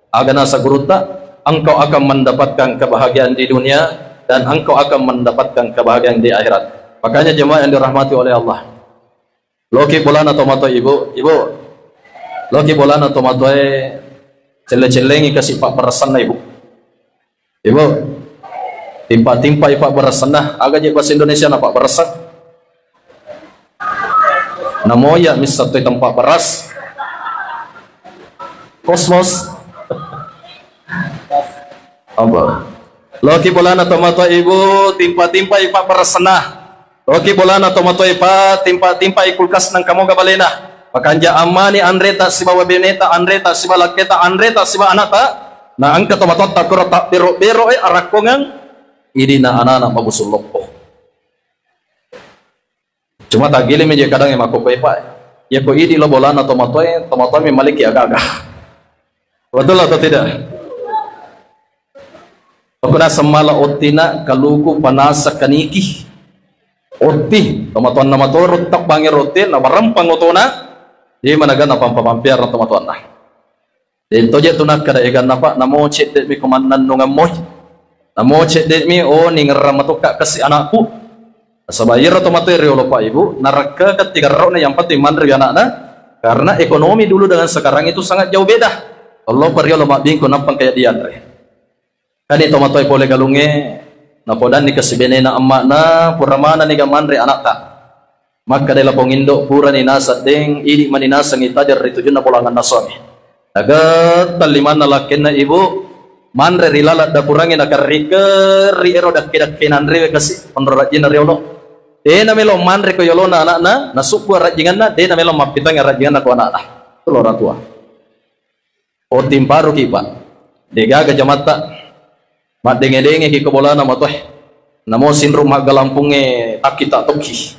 aga naseng gurutta, engkau akan mendapatkan kebahagiaan di dunia dan engkau akan mendapatkan kebahagiaan di akhirat. Makanya jemaah yang dirahmati oleh Allah, loki bolana tomatoa, Ibu, Ibu, loki bolana tomatoae, celle-cellengi kasi pabbaressanna, Ibu. Ibu, timpa-timpai pabbaressanna, aga je bahasa Indonesia na pabbaressang? Namoya misseng toi tempat beras. Kosmos. Apa? Loki bolana tomatoa, Ibu, timpa-timpai pabbaressanna. Loki bolana tomatoa, Pak, timpa-timpai kulkas nang kamoga balena. Makanja ammani anreta sibawa beneta, anreta sibawa lakketa, anreta sibawa anata. Na engka tomatoatta kuro tabbero-bero e arakkongeng idina anana mabusung loppo. Cuma taggiling mi je kadang e makkokkoe, Pak. Yako idi lo bolana tomatoae, tomatoami maliki aga-aga. Betul atau tidak? Aku naseng mala ottina kaluku panasa kaniki. Otti, tomatoanna matoro tabbangi rotte, na barempang otona, de managa napampa-pampearang tomatoanna. Dento je tu nakkeda eganna, Pak, namo cedde'mi ko mannennungeng moi. Namo cedde'mi, oh, ningerrang matokka kessi anakku. Nasaba iyaro tomatoe riolo, Pak, Ibu, narekkekeng tiga rokna yang penting manre wi anakna, karena ekonomi dulu dengan sekarang itu sangat jauh beda. Allo pa riolo mabbingko nappa engka dianre. Kani tomatoe pole galungnge, napodanni kessibenena emma'na, pura manenni ga manre anakta. Makkeda lapong indo, purani naseng deng, idi mani naseng itajeng ri tujunna polanganna suami. Nagettang limanna lakkenna ibu, manre ri laleng dapurangnge nakarri-kerri ero dakke-dakke nanrewe kasi, onro rajjinna riolo. Dena melo manre ko yolona anakna, nasubbu rajjinganna, dena melo mappitangngi rajjinganna ko anakna. Itu orang tua. Ottimparuki, Pak. Degaga jamatta. Maddenge-dengeki ko bolana matoe. Namo sinrung maggalampungnge takki tak tokki.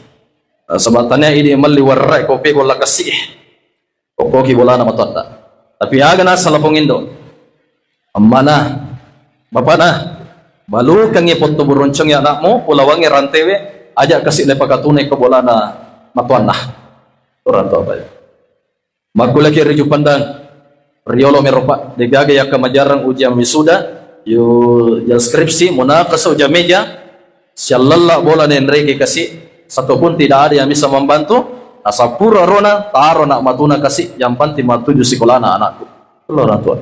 Nasaba tania idi melli warrai ko pego lakasi. Kokkoki bolana matoanna. Tapi aga nasala pong indo. Ammana, bapana, balukangngi potto buruncongngi anakmu, pulawangngi rantewe, aja kasi le pakatunai ko bolana matoanna. Orang tua apa ya? Makkulaki ri Jupandang, riolo meropa, degaga yakka majarang ujian wisuda, yu ujian skripsi, munakasa ujian meja, siallella bola nenrege kasi, satupun tidak ada yang bisa membantu, nasappura rona, taro nak matuna kasi, yang penting matuju sikolana anakku. Itu orang tua.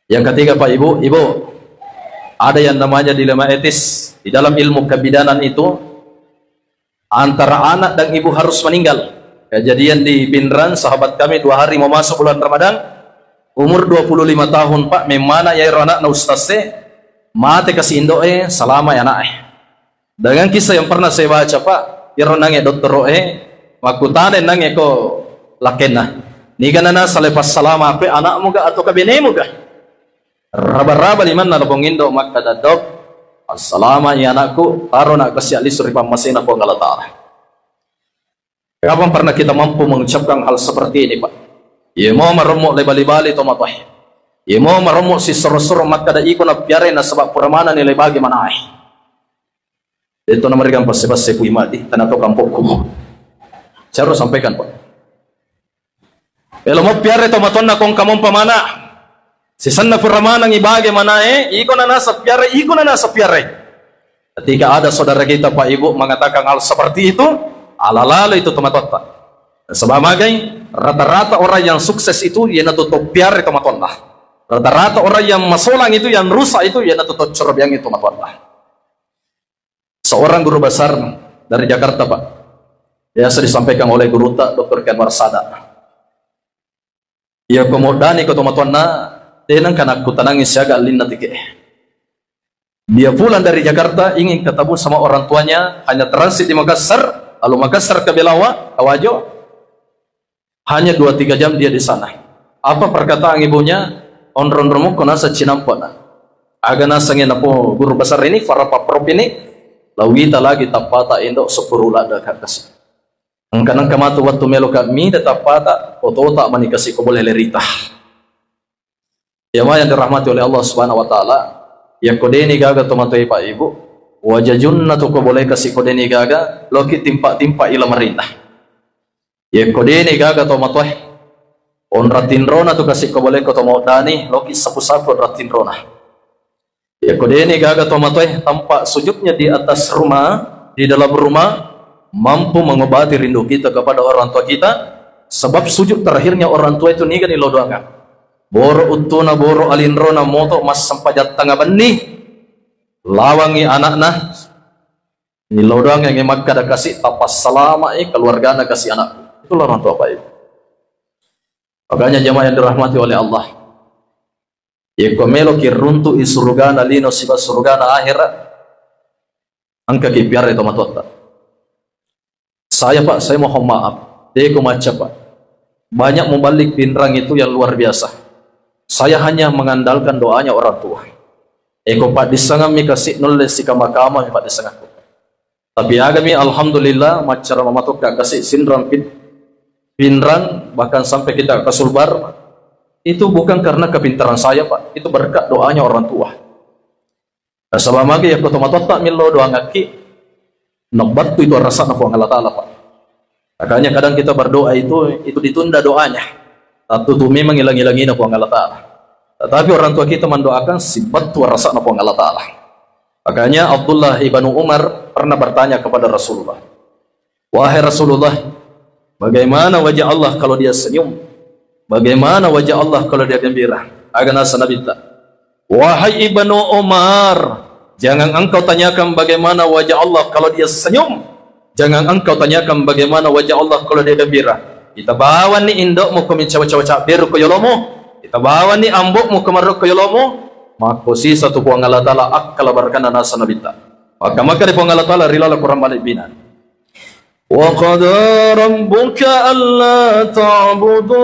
Yang ketiga, Pak Ibu, Ibu, ada yang namanya dilema etis. Di dalam ilmu kebidanan itu, antara anak dan ibu harus meninggal. Kejadian di Pinrang, sahabat kami dua hari mau masuk bulan Ramadan, umur dua puluh lima tahun, Pak, memana ya ero anakna ustaz e, mate kasi indo e, salama ya anak e. Dengan kisah yang pernah saya baca, Pak, iro nange dottoro e, makkutana nange ko lakenna. Niga nana sale passalama pe anakmu ga atau kabenemu ga? Raba-raba limanna lapong indo makkada, "Dok, assalama ya anakku, taro nak kasi alisu ri pammasena Puang Allah Ta'ala." Kapan pernah kita mampu mengucapkan hal seperti ini, Pak? Iya mau maremmo le bali-bali to matoe. Iya mau maremmo sisoro-soro makkada iko na piare nasaba pura manani le bagi manae. Itu namarikan passe-passe pui madi, tanah to kampokku. Saya harus sampaikan, Pak. Elo mo piare to matonna kong kamompa mana. Sisenna pura manangi bage manae, iko na nasa piare, iko na nasa piare. Ketika ada saudara kita, Pak Ibu, mengatakan hal seperti itu, ala lalo itu tomatoatta. Sebab magai, rata-rata orang yang sukses itu, iyanatu to piare tomatoanna. Rata-rata orang yang masolang itu, yang rusak itu, iyanatu to corbiang itu tomatoanna. Seorang guru besar dari Jakarta, Pak, biasa disampaikan oleh guruta, Doktor Kedwar Sada. Iya, ko moddani ko tomatoanna, tenang kana kutanangi siaga allinna tike. Dia pulang dari Jakarta ingin ketemu sama orang tuanya, hanya transit di Makassar, lalu Makassar ke Belawa, ke Wajo. Hanya dua tiga jam dia di sana. Apa perkataan ibunya? Onrong-rongko nasa cinampa na. Aga nasange napo guru besar ini, para paprop ini, lawita lagi tappata indo sepuru ladda kakasi. Engka nengka matu wattu melo ka mida tappata, otota mani kasi ko boleh lerita. Jamaah yang dirahmati oleh Allah Subhanahu wa Ta'ala, yakko deni gaga tomatoe, Pak Ibu, wajajunna tu ko boleh kasi ko deni gaga, loki timpa-timpa ila marina. Yakko deni gaga tomatoe, onra tinrona tu kasi ko boleh ko tomo dani, loki sapu-sapu onra tinrona. Yakko deni gaga tomatoe, tampak sujudnya di atas rumah, di dalam rumah, mampu mengobati rindu kita kepada orang tua kita, sebab sujud terakhirnya orang tua itu niga ni lo doangan. Boro uttuna, boro alinrona moto massempajang tanga benni, lawangi anakna, ni lo doangan makkada kasi tapassalama e keluargana kasi anakku. Itulah orang tua baik. Makanya jamaah yang dirahmati oleh Allah, yakko meloki runtu'i surugana lino siba surugana akhirat, engkaki piarai tomatoatta. Saya, Pak, saya mohon maaf. Deko macca, Pak. Banyak mubalik Pinrang itu yang luar biasa. Saya hanya mengandalkan doanya orang tua. Eko paddissengammi kasi nulle sikama-kamami paddissengakku. Tapi agami, alhamdulillah, maccara mamatokka kasi Sinrang Pin-, Pinrang, bahkan sampai kita ke Sulbar. Itu bukan karena kepintaran saya, Pak. Itu berkat doanya orang tua. Nasaba magi yakko tomatoatta millau doangakki, nabbattu itu arasana Puang Allah Ta'ala, Pak. Makanya kadang kita berdoa itu, itu ditunda doanya. Tattu tu memang ilang-ilangina Puang Allah Ta'ala. Tetapi orang tua kita mendoakan sibattu arasana Puang Allah Ta'ala. Makanya Abdullah ibnu Umar pernah bertanya kepada Rasulullah, "Wahai Rasulullah, bagaimana wajah Allah kalau dia senyum? Bagaimana wajah Allah kalau dia gembira?" Aga nasa Nabitta, "Wahai Ibnu Umar, jangan engkau tanyakan bagaimana wajah Allah kalau dia senyum. Jangan engkau tanyakan bagaimana wajah Allah kalau dia gembira. Kita bawanni indokmu ko mencawa-cawa cabberu ko yolomu. Kita bawanni ambokmu ko marro ko yolomu." Makko sisa tu Puang Allah Ta'ala akkala barakana nasa Nabitta. Maka maka di Puang Allah Ta'ala rilala Quran balik bina. وقضى ربك ألا تعبدوا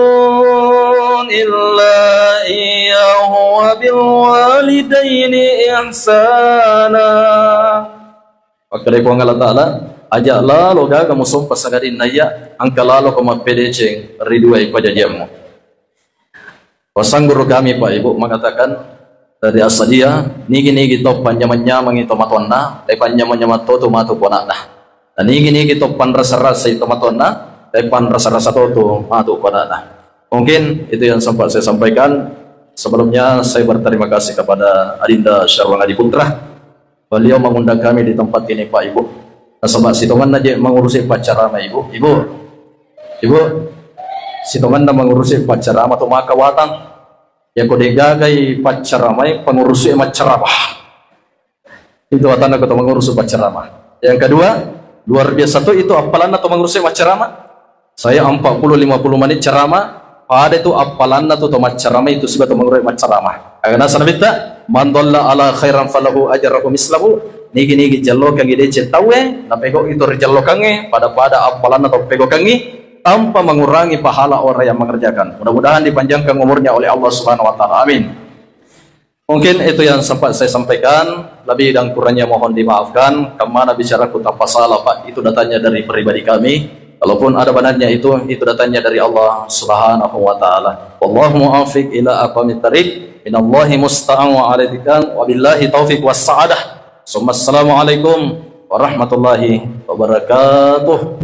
إلا إياه وبالوالدين إحسانا. Makkeda Puang Allah Ta'ala, aja lalo gaga musompa sangadinna iya, engka lalo ko mappedeceng ri duai pajajiammu. Pesan guru kami, Pak Ibu, mengatakan dari Asadia, nigi-nigi to panyamang-nyamangi tomatoanna, dai panyamang-nyamang to tu matu ponanna. Dan nigi-nigi to panrasa-rasai tomatoanna, dai panrasa-rasa to tu matu ponanna. Mungkin itu yang sempat saya sampaikan. Sebelumnya saya berterima kasih kepada Adinda Syarwang Adi Putra. Beliau mengundang kami di tempat ini, Pak Ibu. Nasaba sitonganna je mengurusi paccarama, Ibu. Ibu, Ibu, sitonganna mengurusi paccarama tu maka watang. Yako degagai paccaramai, pengurusi maccarama. Itu watanna ko to mengurusi paccarama. Yang kedua, luar biasa tu itu appalanna to mengurusi maccarama. Saya empat puluh lima puluh menit ceramah, pada itu appalanna tu to maccarama itu siba to mengurusi maccarama. Karena sanabitta, "Man dalla ala khairan falahu ajrahu mislahu." Nigi-nigi jallokangi deceng tauwe, napego itu rijallokangi, pada-pada appalanna to pegokangi, tanpa mengurangi pahala orang yang mengerjakan. Mudah-mudahan dipanjangkan umurnya oleh Allah Subhanahu wa Ta'ala. Amin. Mungkin itu yang sempat saya sampaikan. Lebih dan kurangnya mohon dimaafkan. Kemana bicaraku tanpa salah, Pak, itu datangnya dari pribadi kami. Kalaupun ada benarnya itu, itu datangnya dari Allah Subhanahu wa Ta'ala. Wallahu muwaffiq ila aqwamit thariq. Minallahi musta'an wa alaihi tiklan. Wabillahi taufiq was sa'adah. Summa assalamualaikum warahmatullahi wabarakatuh.